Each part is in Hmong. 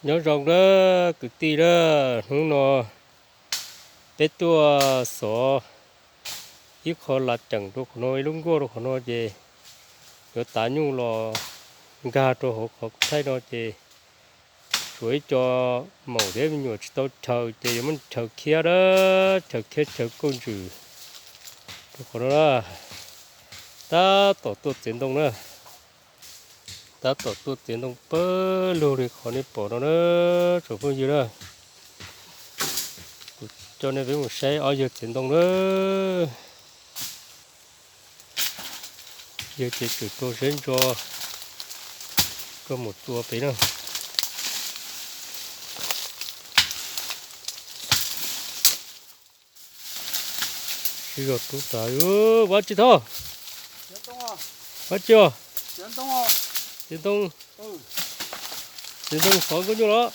Nyob zoo na kwv tij na, hnub no peb tuaj xov ib qho las ceem rau qhov no, ib lub nkuaj rau qhov no ces yuav tav nyuj los nkag rau hauv qhov thaij no ces tshuav ib co maum thiab me nyuam tsis tau chaws ces yuav muab chaws khiab na, chaws khiab chaws kauj ntsws rau qhov no na. Tab tom tuaj txiav ntoo na. Tab tom tuaj txiav ntoo pawg lug li qhov nej pom no na, tsoom phooj ywg na. Kuv coj nej peb mus saib ob yawg txiav ntoo na. Yawg ces tseem rau siab ntso, koj mus tua pem na. Sib zog rub tas, Vab Tsis Thoj, Vab Tsis os, txiav ntoo, txiav ntoo xov nkauj nyuj los?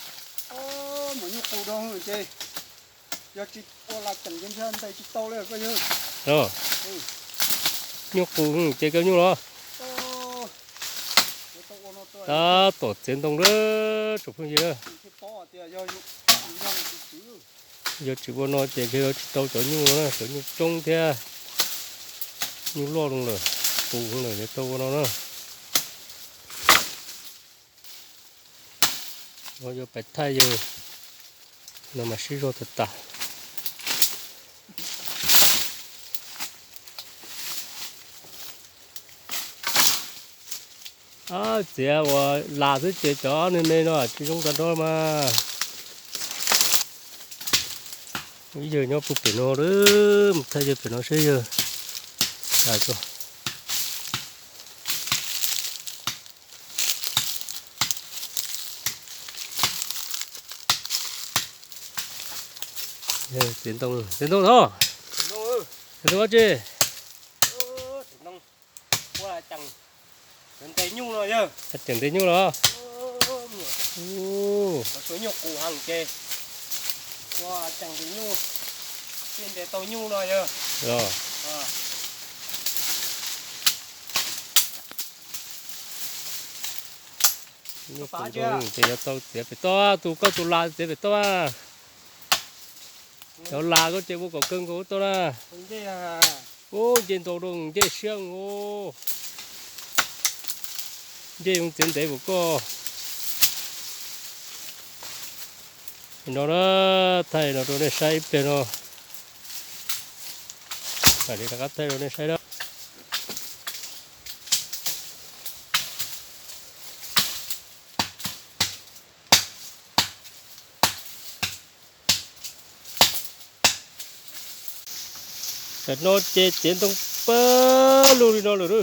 Nyuj qus ces koj nyuj los? Tab tom txiav ntoo na tsoom phooj ywg. Yog tsis ua no ces yog tsis tau cov nyuj no na, cov nyuj coob thiab nyuj loj lawm, qus lawm yuav tau ua no na. Yuav pais thaij yawg no mas sib zog tag tas. Txiav ua las xwb ces cov me me no tsis zoo tag nrho mas. Ib yawg nyob puag pem no, mus thaij yawg pem no seb yawg hais tso. Txiav ntoo, txiav ntoo tod, txiav ntoo dab tsi? Ceem ntes nyuj los? Ua nyuj qus heev ces ua ceem ntes nyuj, thiaj ntes tau nyuj no yog. Nyuj qus ces yuav tau txiav pem toj, tus koj tus las txiav pem toj. Cov las koj ces ua kom kawg nkaus toj na. Ub, nce ntau rau nce siab os. Nce zoo txiav ntev npaum koj. No na, thaij no rau nej saib ib pliag no. Mam li rov qab thaij rau nej saib na. Tam no ces txiav ntoo pawg lug li no lawm.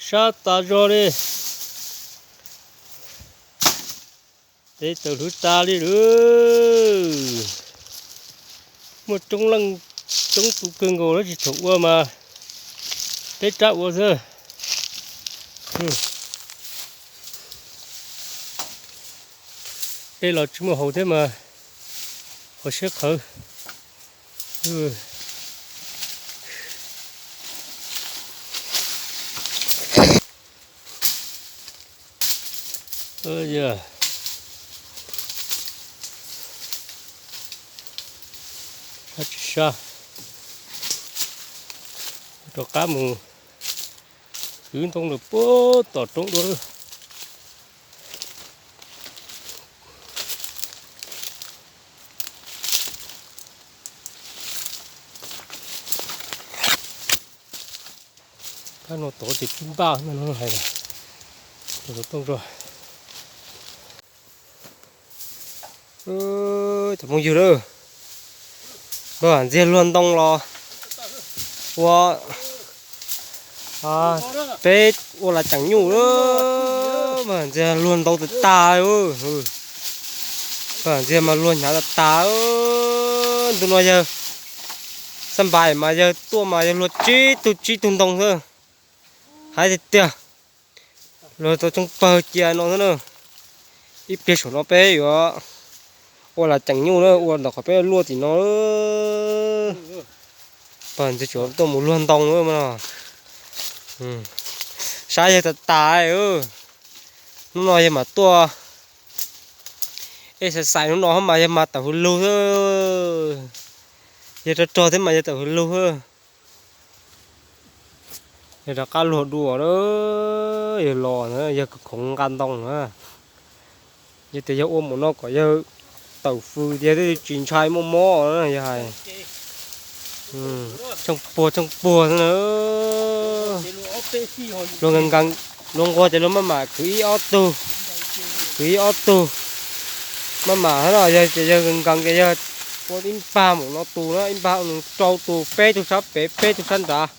Sab tas zog li. Peb tawm hlwv tas li lawm. Muaj coob leej coob tus kawg nkaus lawm, tsis txhaum ua mas peb rab ua xwb. Peb los tsis muaj haus thiab mas qhov siab qhawv. Sab tsis sab, rov qab mus kwv ntoo lawm puag tom roob dua. Kab no tod ces pib npaj no hais, tus xov tooj zog. Cov phooj ywg, npawg Vam Ntxiag luag ntoo los ua, peb ua las ceem nyuj, npawg Vam Ntxiag luag ntoo tas tas, npawg Vam Ntxiag mas luag hnyav tas tas. Ntu no yawg Xab Npais mas yawg tuaj mas yawg luag tsib tug tsib tug ntoo xwb. Hais tiag tiag, luag tau tsoob pawg cia no xwb na. Ib pliag saum no peb yuav ua las ceem nyuj na, ua ntawm qhov peb luaj tim no. Pawg Ntxiag tsuas tuaj mus luag ntoo no. Sab yawg tas tas. Hnub no yawg mam tuaj Peb xaiv xaiv hnub no mas yog mas tawm hws lug xwb. Yog rog rog thiab mas yog tawm hws lug xwb. Yog rov qab luag dua na, yog los na, yog khoov nqa ntoo na. Yog tias yog ua mus no kom yawg tawm fws tiag twb tsis ntshai muaj mob na, yog hais. Tshooj puag tshooj puag xwb na. Luag nkees nkees, luag nquag ces luag maj mam kwv ib ob tug, kwv ib ob tug, maj mam hab no. Yog ces yawg nkees nkees ces yawg ua ib npag mus no tus na, ib npag rau tus, peb tug sab pem peb tug sab nrad.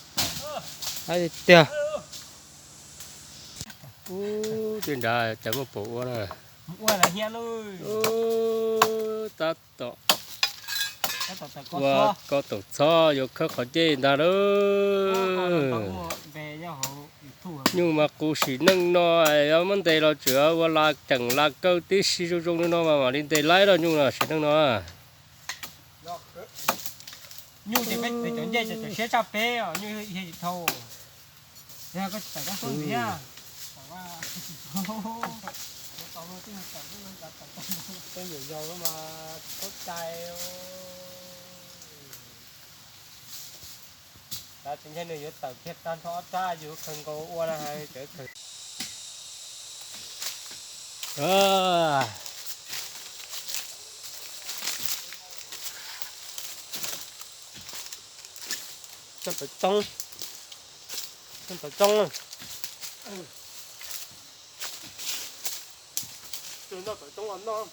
Hais tiag. Ub, tej nrad cas muaj pom ua na. Tab tom ua ko taum txhob yuav khawb qhov ncej ntag lauj. Nyuj mas qus sim neej no, muab ntes los tseem ua las ceem las kaw tib si zoo zoo li no mas mam li ntes laib los nyuj no sim neej no. Nyuj ces peb cov ncej cov siab tshaj peb os, nyuj dhau. Tej nyuam yaus mas txhob cai. Tab tsis ntshe nws yuav tawm kiag tag nrho ob rab, yus khaws nkaus ua na hais cov khaws. Tawm txoob, tawm txoob. Noj tawm txoob los noj.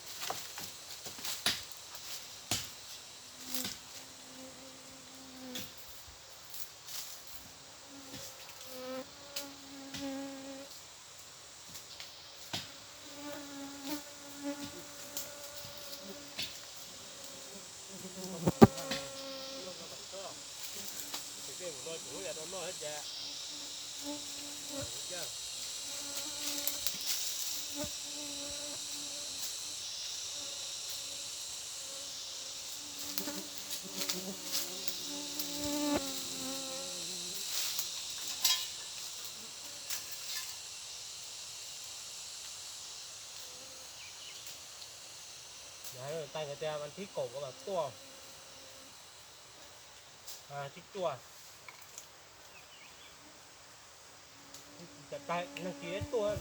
Tais nkawd tias vas thib kaum nkawd mam tuaj, thib cuaj, neeg tsis tuaj.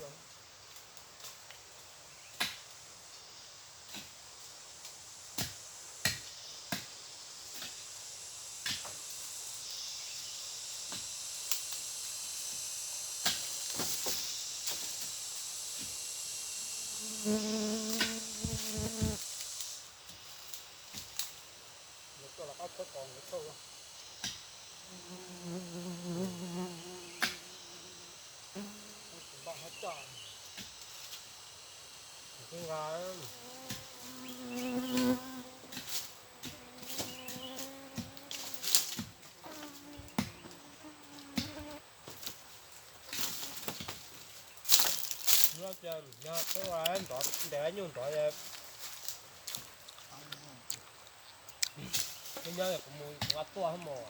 Nyob nrov ntev nyuj nrov, nyob kuv mus ua tuaj hab mos.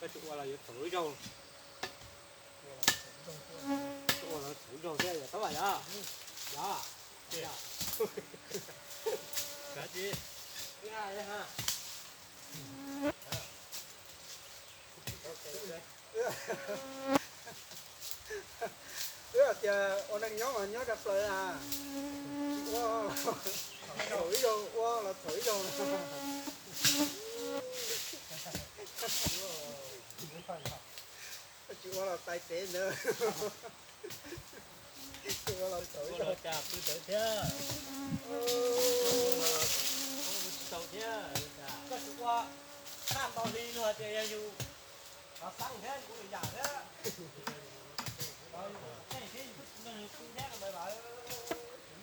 Koj tsis ua los yuav txhaum ib zaug. Ua los txhaum ib zaug thiab yog tab mas yog. Yog. Wb hais tias ua neej nyob mas nyob tshaj plaws na. Ua txhaum ib zaug, ua los txhaum ib zaug. Tsis ua los txais tev ntawd. Ua los txhaum ib zaug. Cas pw ntawd thiab. Tsis tau thiab. Koj tsis ua, qaj nto hli luag tias yog yus qhov xeeb thiab kuv lwm yam thiab. Tej thiab yus twb nrog yus pw thiab no mas lawv,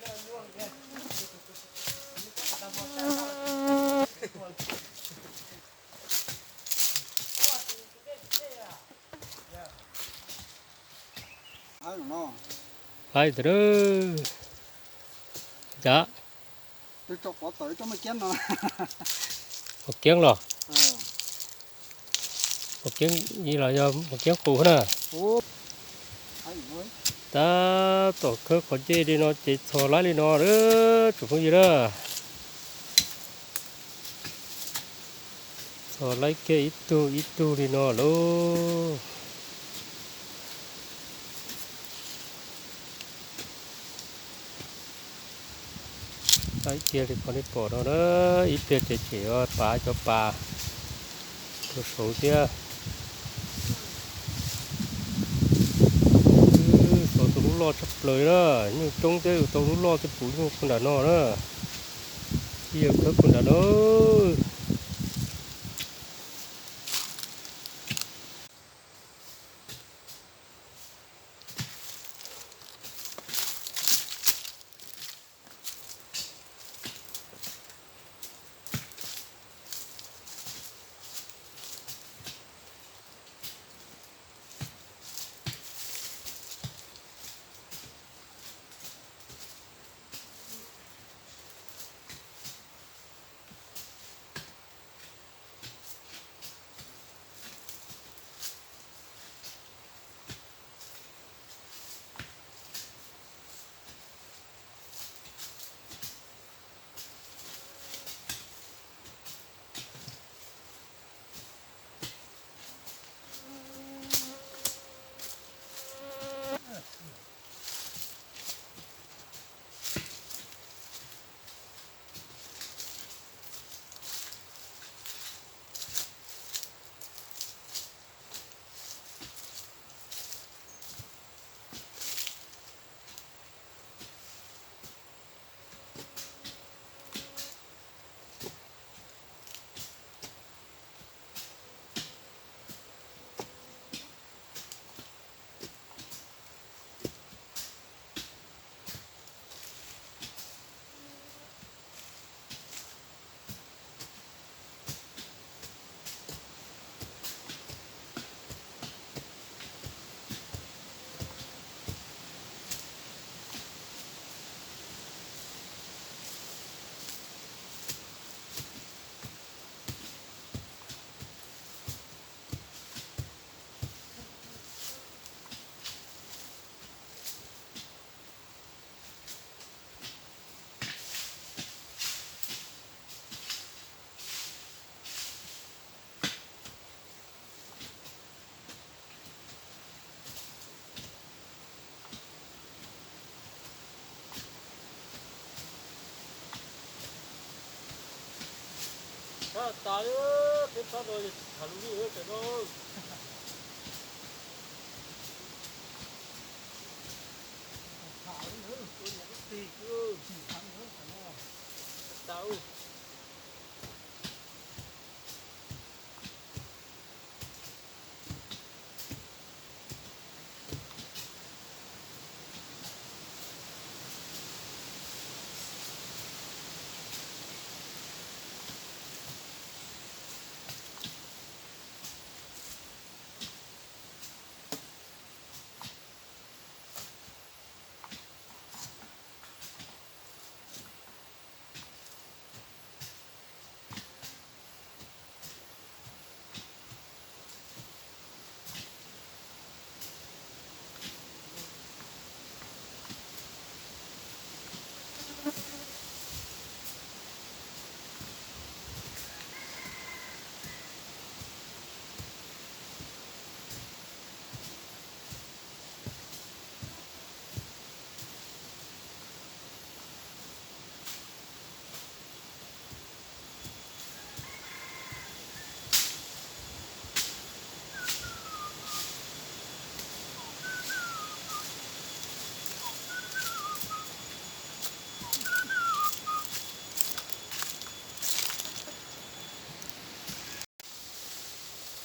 yus nrog luag thiab. Yus twb qhov tag hmo tag. Laib tiag. Cas? Mos kiab los? Mos kiab los yog mos kiab qus na. Tab tom khawb qhov ncej li no ces txhos laib li no lawm tsoom phooj ywg na. Txhos laib kiag ib tug ib tug li no lauj. Laib kiag li qhov nej pom no na, ib pliag ces tseem pav cov pas rau saud thiab. Xov tau lub loj tshaj plaws na, nyuj coob thiab yus tau lub loj thiab puv nyuj puag nram no na. Ib yam khawb puag nram no.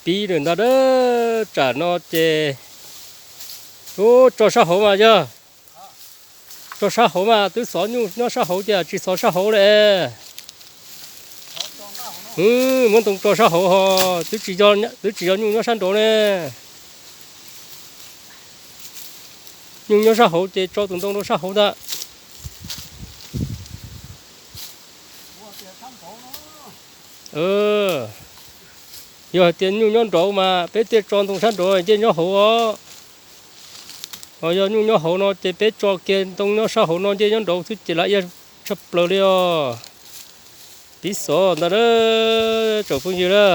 Pib lawm ntag, tsam no ces, ub, tso sab hauv mas yog, tso sab hauv mas twb xov nyuj nyob sab hauv tiag, tsis xov sab hauv le. Muab ntoo tso sab hauv ho, twb tsis yog nyuj nyob sab nraud ne. Nyuj nyob sab hauv ces tso tus ntoo rau sab hauv ntag. Yog hais tias nyuj nyob nraud mas peb thiaj tso ntoo sab nraud ncej nyob hauv os. Ho yog nyuj nyob hauv no ces peb tso kiag ntoo nyob sab hauv no ncej nyob nraud xwb ces lam iab tshaj plaws li os. Pib xov ntag na, tsoom phooj ywg na.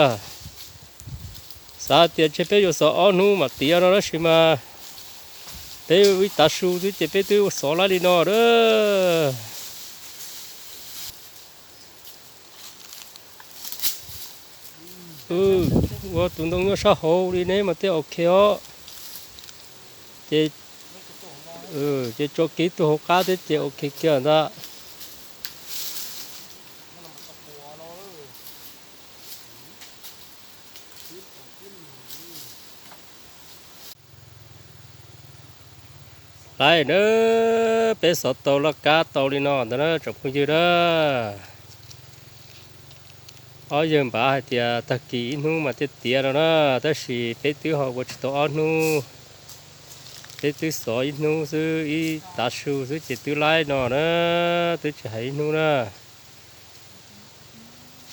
Xav tias ntshe peb yuav xov ob hnub mam tiav no tab sis mas peb ib tav su xwb ces peb twb xov laib li no na. Ua tus ntoo nyob sab hauv li ne mas thiaj ok os. Ces, ces tso kiag tus hauv qab thiab ces ok kiag ntag. Laib na, peb xov tau laj kab tau li no ntag na tsoom phooj ywg na. Ob yawg npav hais tias tag kis ib hnub mas thiaj tiav no na, tab sis peb twb ho ua tsis tau ob hnub, peb twb xov ib hnub xwb, ib tav su xwb ces twb laib no na, twb tsis hais ib hnub na.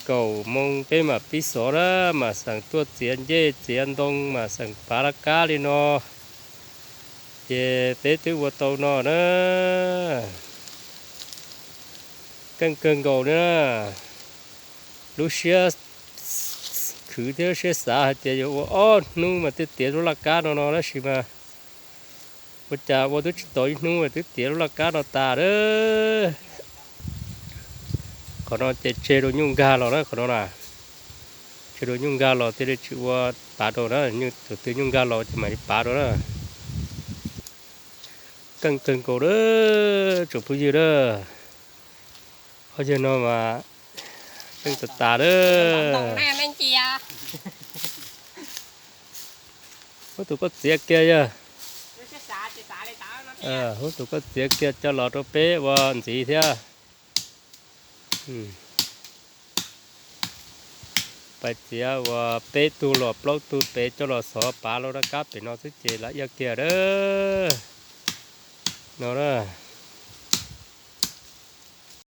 Kaum moo peb mam pib xov na, mam xeem tuaj txiav ncej txiav ntoo mam xeem pav laj kab li no, ces peb twb ua tau no na. Keej kawg nkaus na, lub siab khwv thiab lub siab xav hais tias yuav ua ob hnub mas thiaj tiav lub laj kab no no tab sis mas ua cas ua twb tsis tau ib hnub twb tiav lub laj kab no tas lawm. Qhov no ces tseg rau nyuj nkag los na, qhov no na, tseg rau nyuj nkag los thiaj li tsis ua pav rau na, tus twg nyuj nkag los ces mam li pav rau na. Keej kawg nkaus lawm tsoom phooj ywg na. Ob yawg no mas keej tas tas lawm. Huab tus koj txiav kiag yog, huab tus koj txiav kiag coj los rau peb ua ntxiv thiab. Pais txiav uas peb tug los plaub tug pem coj los xov pav laj kab pem no xwb ces lam iab kiag a. No na,